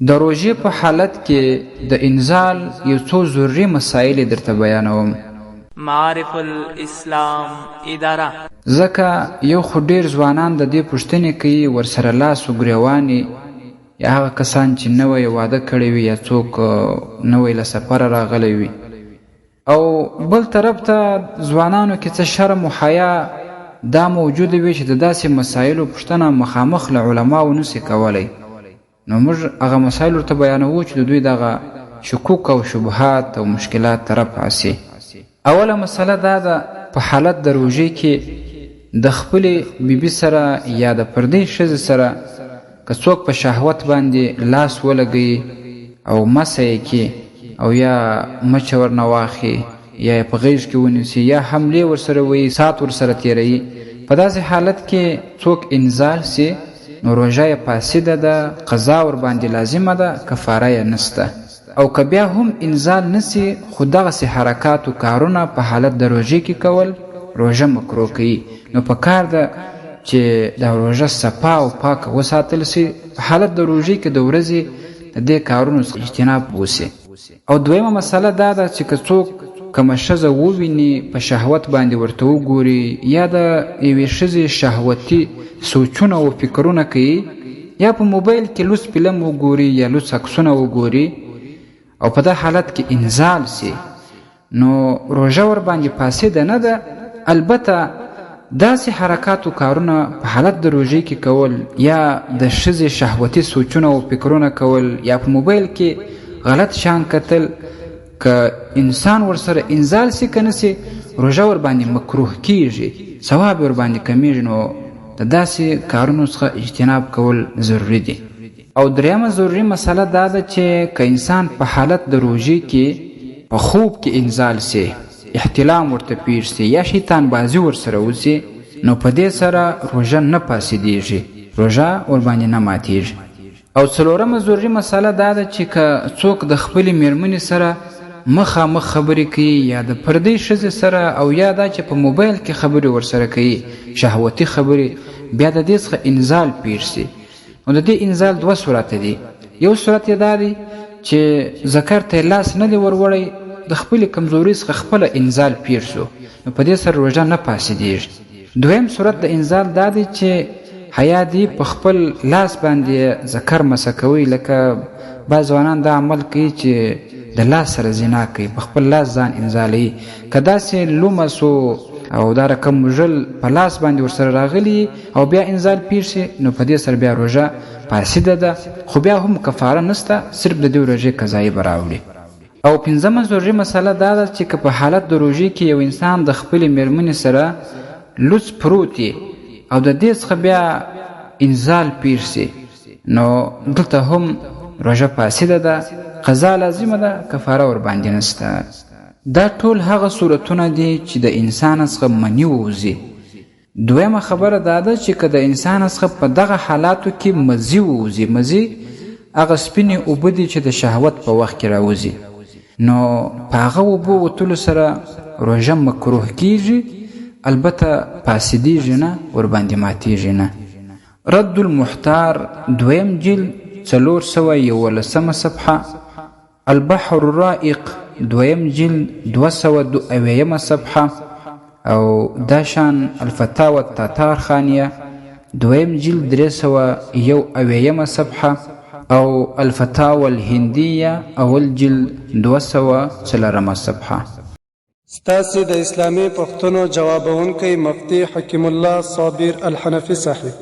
د روژې په حالت کې د انزال یو څو ضروري مسایل درته بیانوم. معارف الاسلام اداره. ځکه یو خو ډیر ځوانان د دې پوښتنې کوي، ورسره لاس و ګریوان یي، یا هغه کسان چې نوی واده کړی وي یا څوک نوی له سفره راغلی وي، او بل طرف ته ځوانانو کې څه شرم و حیا دا موجوده وي چې د داسې مسایلو پوښتنه مخامخ له علماو نسي کولی. نو موږ هغه مسایل ورته بیانوو چې د دوی دغه شکوک او شبهات او مشکلات رفع سي. اوله مسله دا ده، په حالت د روژې کې د خپلې بیبي سره یا د پردۍ ښځې سره که څوک په شهوت باندې لاس ولګوي او مسه یې کړي او یا مچه ورنه واخلي یا یې په غېږ کې ونیسي یا حملې ورسره ویي، سات ورسره تېروي، په داسې حالت کې څوک انزال سي نو روژه یې فاسده ده، قضا ورباندې لازمه ده، کفاره یې نسته. او که بیا هم انزال نه سي خو دغسې حرکات و کارونه په حالت د روژې کې کول روژه مکروه کوي، نو په کار ده چې دا روژه صفا او پاکه وساتل سي، په حالت د روژې کې د ورځې د دې کارونو څخه اجتناب وسي. او دویمه مسله دا ده چې که څوک کومه ښځه وویني په شهوت باندې ورته وګوري یا د یوې ښځې شهوتي سوچونه او فکرونه کوي یا په موبایل کې لوڅ فلم وګوري یا لوڅ عکسونه وګوري او په دا حالت کې انزال سي نو روژه ورباندې فاسده نه ده. البته داسې حرکات او کارونه په حالت د روژې کې کول یا د ښځې شهوتي سوچونه او فکرونه کول یا په موبایل کې غلط شان کتل، که انسان ورسره انزال سي که نه سي روژه ورباندې مکروه کیږي، ثواب یې ورباندې کمیږي، نو د داسې کارونو څخه اجتناب کول ضروري دي. او درېیمه ضروري مسله دا ده چې که انسان په حالت د روژې کې په خوب کې انزال سي، احتلام ورته پېښ سي یا شیطان بازي ورسره وسي، نو په دې سره روژه نه فاسدیږي، روژه ورباندې نه ماتیږي. او څلورمه ضروري مسله دا ده چې که څوک د خپلې میرمنې سره مخامخ خبرې کوي یا د پردۍ ښځې سره او یا دا چې په موبایل کې خبرې ورسره کوي، شهوتي خبرې، بیا د دې څخه انزال پېښ سي. نو د دې انزال دوه صورته دي. یو صورت یې دا دی چې ذکر ته یې لاس نه دی وروړی، د خپلې کمزورۍ څخه خپله انزال پېښ سو، نو په دې سره روژه نه فاسدېږي. دویم صورت د انزال دا دی چې حیا دی په خپل لاس باندې ذکر مسه کوي، لکه بعض ځوانان دا عمل کوي چې د لاس سره زنا کوي، په خپل لاس ځان انزالوي. که داسې لومه سو او دا رقم مژل په لاس باندې ورسره راغلي او بیا انزال پېښ شي، نو په دې سره بیا روژه فاسده ده، خو بیا هم کفاره نسته، صرف د دې روژې قضایي به راوړي. او پنځمه ضروري مسله دا ده چې که په حالت د روژې کې یو انسان د خپلې میرمنې سره لوڅ پروت وي او د دې څخه بیا انزال پېښ شي، نو دلته هم روژه فاسده ده، قضا لازمه ده، کفاره ورباندې نسته. دا ټول هغه صورتونه دي چې د انسان څخه مني ووځي. دویمه خبره دا ده چې که د انسان څخه په دغه حالاتو کې مزي ووځي، مزي هغه سپینې اوبه دي چې د شهوت په وخت کې راوځي، نو په هغه اوبو وتلو سره روژه مکروه کیږي، البته فاسدیږي نه، ورباندې ماتیږي نه. رد المحتار دویم جلد 411 صفحه، البحر الرائق دویم جلد 272 صفحه، او دا شان الفتاوى التتار خانیه دویم جلد 371 صفحه، او الفتاوى الهندیه اول جلد 204 صفحه. ستاسې د اسلامي پوښتنو جوابوونکی مفتي حکیم الله صابر الحنفي صاحب.